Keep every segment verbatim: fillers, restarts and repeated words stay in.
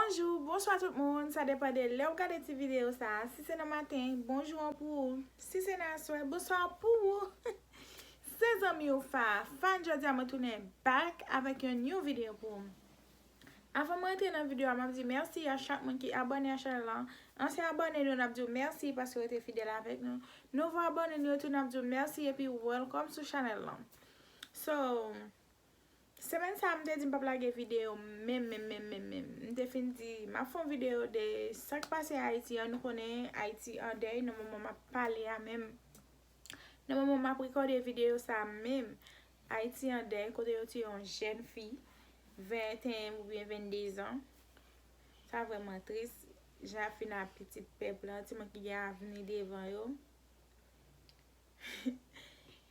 Bonjou, bonswa tout moun, sa depann de lè w gade ti videyo sa a. Si se nan maten, bonjou an pou ou. Si se nan aswè, bonswa pou ou. Se zanmi w Fa, Fan, jodi a mwen tounen back avèk yon new video pou ou. Avan mwen antre nan videyo a, m ap di mèsi a chak moun ki abòne a chanèl lan. Ansyen abòne nou, n ap di w mèsi paske w rete fidèl avèk nou. Nouvo abòne nou yo tou, n ap di w mèsi epi welcome sou chanèl lan. So, semèn sa a, m te di m p ap lage videyo menm, menm, menm, menm, menm. M te fin di, m ap fè yon videyo de sa k pase Ayiti an. Nou konnen Ayiti an dèy, nan moman m ap pale a menm. Nan moman m ap rekòde videyo sa a menm, Ayiti an dèy, kote yo tiye yon jèn fi, venteyen oubyen vennde zan. Sa vrèman tris. Jan y ap fini ak pitit pèp lan, timoun ki gen avni devan yo.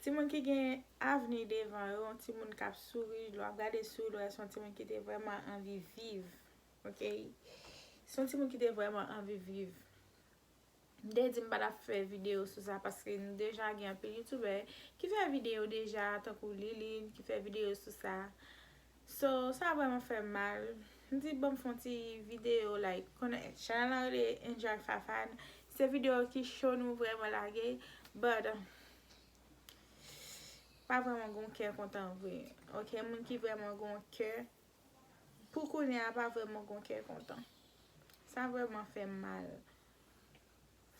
Timoun ki gen avni devan yo, yon timoun k ap souri, lè w ap gade souri l, w wè se yon timoun ki te vrèman anvi viv, oke? Se yon timoun ki te vrèman anvi viv. M te di m pa t ap fè videyo sou sa paske nou deja gen anpil youtubè ki fè videyo deja, tankou Liline ki fè videyo sou sa. So, sa vrèman fè m mal. M di, "Ban m fè yon ti videyo, like, konnen chanèl lan rele Enjoy Fafan." Se videyo ki cho nou vrèman lage, but, uh, pa vrèman gon kè kontan vre. Oke, moun ki vrèman gon kè, pou kounye a, pa vrèman gon kè kontan. Sa vrèman fè m mal.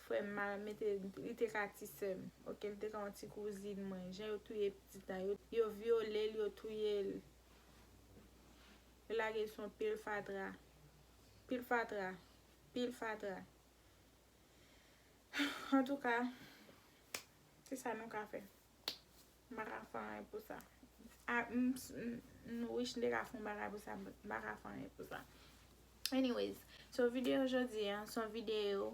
Fè m mal, mete, li te ka ti sè m. Oke, li te ka yon ti kouzin mwen. Jan yo touye pitit la, yo, yo vyole l, yo touye l. Yo lage l sou yon pil fatra. Pil fatra. Pil fatra. Antouka, se sa nou ka fè. M pa ka fè anyen pou sa. A, m, m, m wish m te ka fè yon bagay pou sa, but m pa ka fè anyen pou sa. Anyways, so videyo jodi a, se yon videyo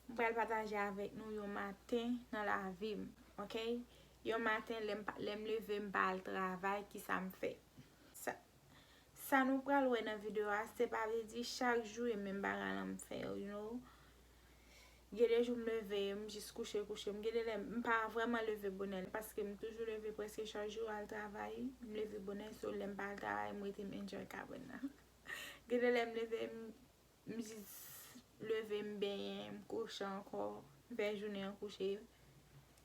m pral pataje avèk nou yon maten nan lavi m, oke? Yon maten, lè m pa, lè m leve, m pa al travay, kisa m fè? Sa, sa nou pral wè nan videyo a, se pa vle di chak jou e menm bagay lan m fè yo, you know. Gen de jou m leve, m jis kouche, kouche. M gen de lè, m pa vrèman leve bonè, paske m toujou leve prèske chak jou al travay. M leve bonè, so lè m pa al travay, m rete m enjoy kabann nan. Gen de lè m leve, m, m jis leve, m benyen, m kouche ankò, m fè jounen an kouche.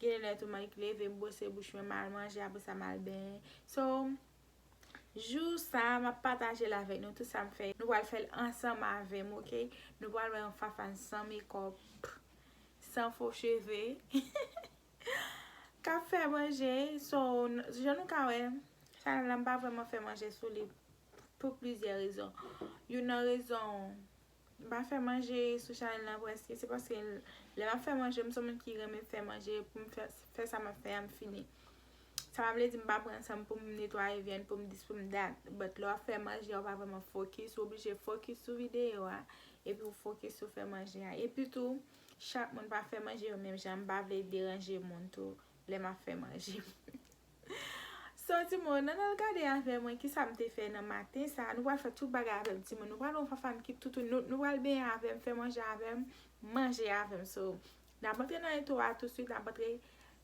Gen de lè tou, m leve, m bwose bouch mwen, m al manje, apre sa, m al benyen. So, jou sa a, m ap pataje l avèk nou, tout sa m fè. Nou pral fè l ansanm avè m, oke? Nou pral wè yon Fafan san mekòp, san fo cheve, k ap fè manje. So, n-, jan nou ka wè, chanèl la, m pa vrèman fè manje sou li pou plizyè rezon. Youn nan rezon, m pa fè manje sou chanèl lan prèske, se paske lè m ap fè manje, m se yon moun ki renmen fè manje, pou m fè, fè sa m ap fè a, m fini. Sa pa vle di m pa pran san m pou m netwaye vyann, pou m this, pou m that. But lè w ap fè manje a, ou pa vrèman fokis, ou oblije fokis sou videyo a, epi ou fokis sou fè manje a. Epi tou, chak moun pa fè manje yo menm jan, m pa vle deranje moun tou lè m ap fè manje. So, timoun, ann al gade avè mwen kisa m te fè nan maten sa. Nou pral fè tout bagay avè m, timoun. Nou pral wè yon Fafan ki toutou, nou, nou pral benyen avè m, fè manje avè m, manje avè m. So, n ap antre nan entwo a tousuit, n ap antre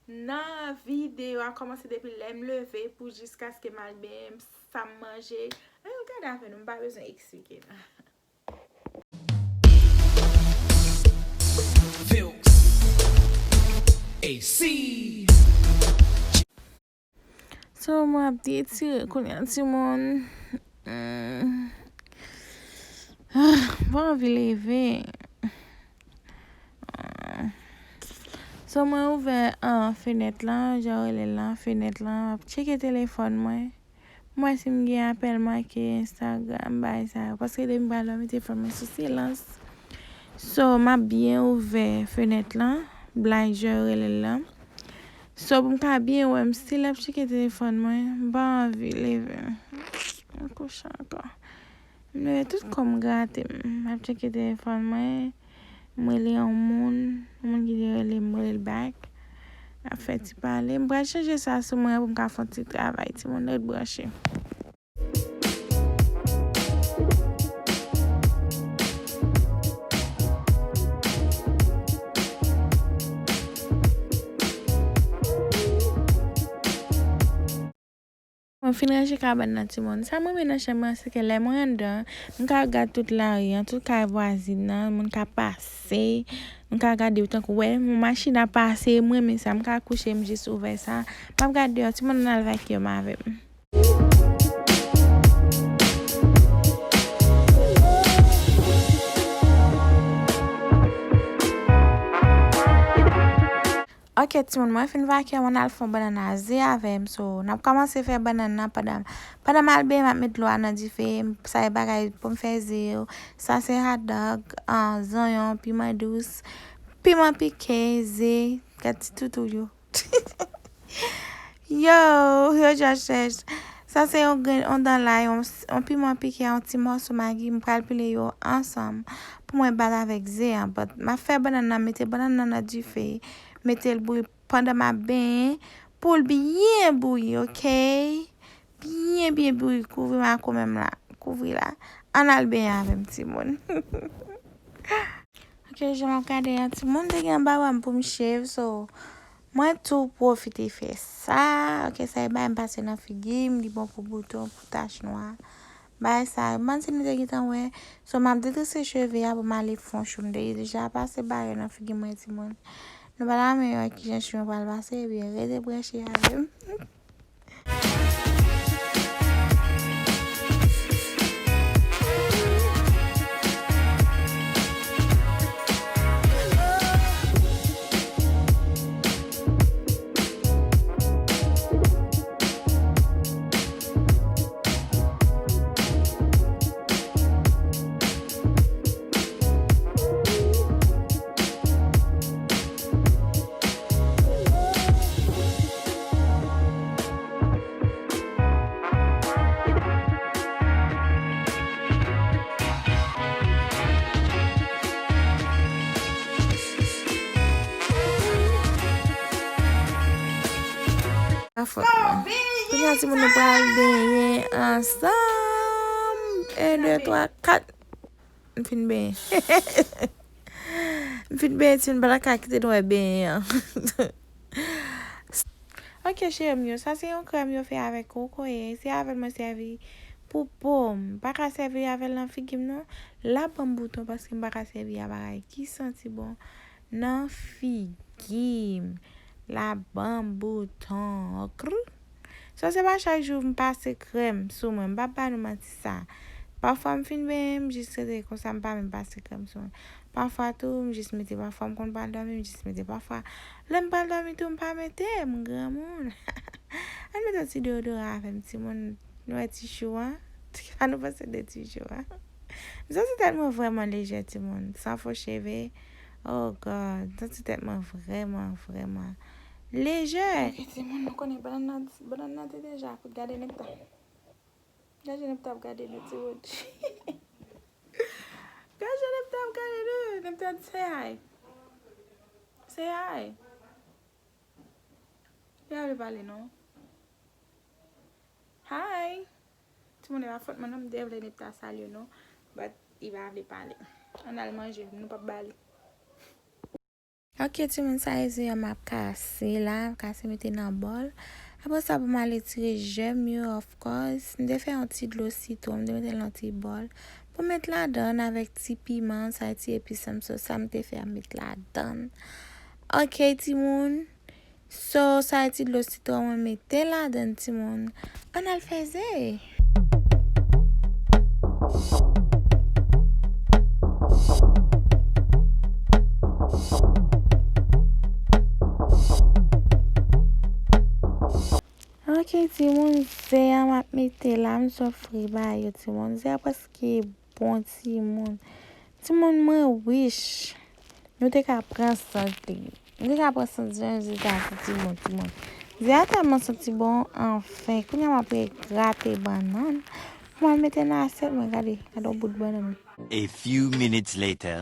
nan videyo a, kòmanse depi lè m leve pou jiskaske m al benyen, sa m manje. Ann al gade avè nou, m pa bezwen eksplike non. So, mwen ap detire kounye a, timoun. Hmm. Ah, m pa anvi leve. So, mwen ouvè, ah, fenèt lan, jan yo rele l lan, fenèt lan, m ap tcheke telefòn mwen. M wè si m gen apèl manke, Instagram, bagay sa yo. Paske depi m pral dòmi, telefòn mwen sou silans. So, m ap byen ouvè fenèt lan, blind jan yo rele l lan. So, pou m ka byen wè, m still ap tcheke telefòn mwen. M pa anvi leve. M kouche ankò. M leve tout kò m grate m. M ap tcheke telefòn mwen. M rele yon moun, yon moun ki te rele m, m rele l back. N ap fè ti pale. M pral chanje sa sou mwen pou m ka fè yon ti travay. Timoun, ret branche. Mwen fin ranje kabann nan, timoun. Sa mwen renmen nan chanm nan, se ke lè mwen anndan, m ka gad tout lari an, tout kay vwazin nan, moun ka pase. M ka gade yo tankou wè yon machin ap pase, mwen renmen sa. M ka kouche, m jis ouvè sa. M ap gade deyò, timoun, ann al vakiyòm avè m. Ok, timoun, mwen fin vakiyòm, ann al fè yon bannann a ze avè m. So, n ap kòmanse fè bannann nan pandan, pandan m al benyen, m ap met dlo a nan dife. Sa e bagay pou m fè ze yo. Sa se hot dog, ah, zonyon, piman dous, piman pike, ze, gad ti toutou yo. Yo, yo just chèch. Sa se yon grenn, yon dan lay, yon, yon piman pike, yon ti mòso magi. M pral pile yo ansanm pou mwen bat avèk ze an. But m ap fè bannann nan, mete bannann nan nan dife, mete l bouyi pandan m ap benyen pou l byen bouyi, ok? Byen, byen bouyi, kouvri m ak ou menm la, kouvri la. Ann al benyen avè m, timoun. Ok, jan m ap gade a, timoun te gen anba bra m pou m shave, so mwen tou pwofite fè sa. Ok, sa e bay m pase nan figi m, li bon pou bouton, pou tach nwa. Bagay sa, m panse nou te gentan wè. So, m ap detrese cheve a pou m ale fon chou. M te deja pase bagay nan figi mwen, timoun. Nou pa ta renmen wè kijan chou mwen pral pase, ebyen, rete branche avè m. Pa fòt mwen. Kounye a, timoun, nou pral benyen ansanm. En, de, twa, kat. M fin benyen. M fin benyen, timoun, m pa ta ka kite nou wè benyen an. Ok, cheri m yo, sa se yon krèm yo fè avèk kokoye. Se avè l mwen sèvi pou po m. M pa ka sèvi avè l nan figi m, non. L ap ban m bouton paske m pa ka sèvi a bagay ki santi bon nan figi m. L ap ban m bouton. Okr. So, se pa chak jou m pase krèm sou mwen. M p ap ba nou manti sa. Pafwa m fin benyen, m jis rete konsa, m pa menm pase krèm sou mwen. Pafwa tou, m jis mete, pafwa m konn pral dòmi, m jis mete. Pafwa, lè m pral dòmi tou, m pa mete, m granmoun. Ann mete yon ti deodoran avè m, timoun. Nou wè ti chou an? Sa nou panse de ti chou an? M santi tèt mwen vrèman lejè, timoun. San fo cheve. Oh God, m santi tèt mwen vrèman, vrèman lejè. Ok, timoun, nou konnen bannann nan, bannann nan te deja kout. Gade Nepta. Gade Nepta ap gade nou, timoun. Gade Nepta ap gade nou. Nepta, say hi. Say hi. Li pa vle pale, non. Hi. Timoun, e pa fòt mwen, non, m te vle Nepta salye nou, but li pa vle pale. Ann al manje, nou p ap ba li. Ok, timoun, sa e ze an m ap kase la, m kase mete nan bòl. Apre sa, pou m al retire jèm yo, of course. M te fè yon ti dlo sitwon, m te mete l nan ti bòl. Pou m met ladann avèk ti piman, sa e ti epis an m so, sa m te fè a m met ladann. Ok, timoun. So, sa e ti dlo sitwon mwen mete ladann, timoun. Ann al fè ze. Ok, timoun, ze an m ap mete la, m sot fri ba yo, timoun. Ze a prèske bon, timoun. Timoun, mwen rich. Nou te ka pran sant li. Nou te ka pran sant jan ze ta soti bon, timoun. Ze a tèlman santi bon, anfen. Kounye a m ap regrate bannann. Mwen mete nan asyèt mwen, gade. Gade yon bout bannann. A few minutes later.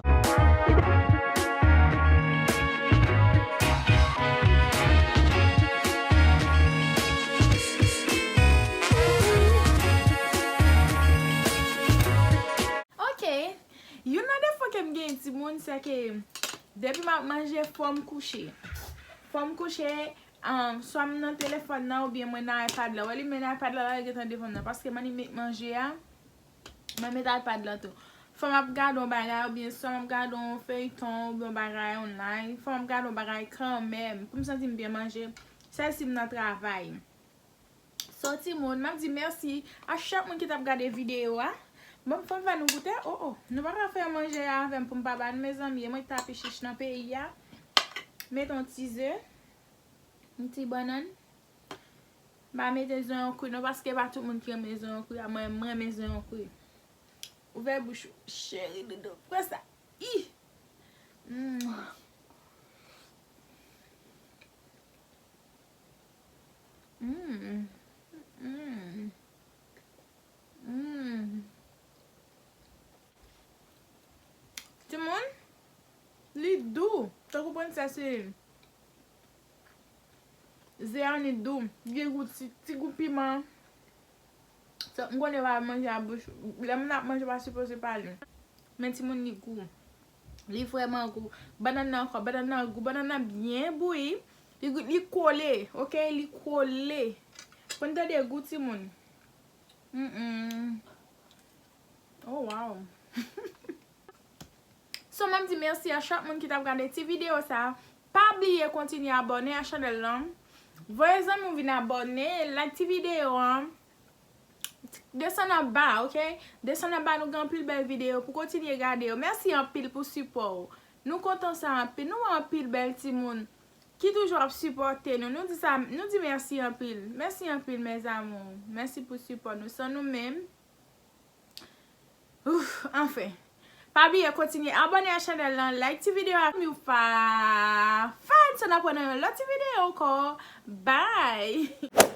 Ok. Youn nan defo ke m genyen, timoun, se ke depi m ap manje, fò m kouche. Fò m kouche, um, swa m nan telefòn nan oubyen mwen nan iPad la. Wè li men iPad la, la, li gentan devan m nan. Paske m annik met manje a, mwen met iPad la tou. Fò m ap gade yon bagay, oubyen swa m ap gade yon feyton, oubyen yon bagay online. Fò m ap gade yon bagay kanmenm, pou m santi m byen manje. Sèl si m nan travay. So, timoun, m ap di mèsi a chak moun ki t ap gade videyo a. Bon, fò m fè nou goute. Oh, oh. Nou pa ka fè manje a avè m pou m pa ba nou, mezanmi. E mwen ki ta pi chich nan peyi a. Met yon ti ze, yon ti bannann. M pa mete zonyon kri non, paske pa tout moun ki renmen zonyon kri. A mwen, mwen renmen zonyon kri. Ouvè bouch ou, cheri doudou. Pran sa. Ih! Mm. Mm. Mm. Mm. Timoun, li dou. Tankou pran sa se ze a ni dou. Li gen gou ti, ti gou piman. So, m konnen pa manje a bouch. Lè moun ap manje, pa sipoze pale. Men timoun, li gou. Li vrèman gou. Bannann nan ankò, bannann nan gou. Bannann nan byen bouyi. Li, li kole, oke? Li kole. Fò n tande gou, timoun. Mm-mm. Oh, wow. So, m ap di mèsi a chak moun ki t ap gade ti videyo sa. Pa bliye kontinye abòne a chanèl lan. Voye zanmi w vin abòne, like ti videyo an. Desann anba, oke? Desann anba, nou gen anpil bèl videyo pou kontinye gade yo. Mèsi anpil pou sipò w. Nou kontan sa anpil. Nou wè anpil bèl timoun ki toujou ap sipòte nou. Nou di sa, nou di mèsi anpil. Mèsi anpil, mes amours. Mèsi pou sipò nou. San nou menm, ouf, anfen. Pa bliye kontinye abòne a chanèl lan, like ti videyo a, mi w pa fan, so n ap wè nan yon lòt ti videyo ankò. Bye!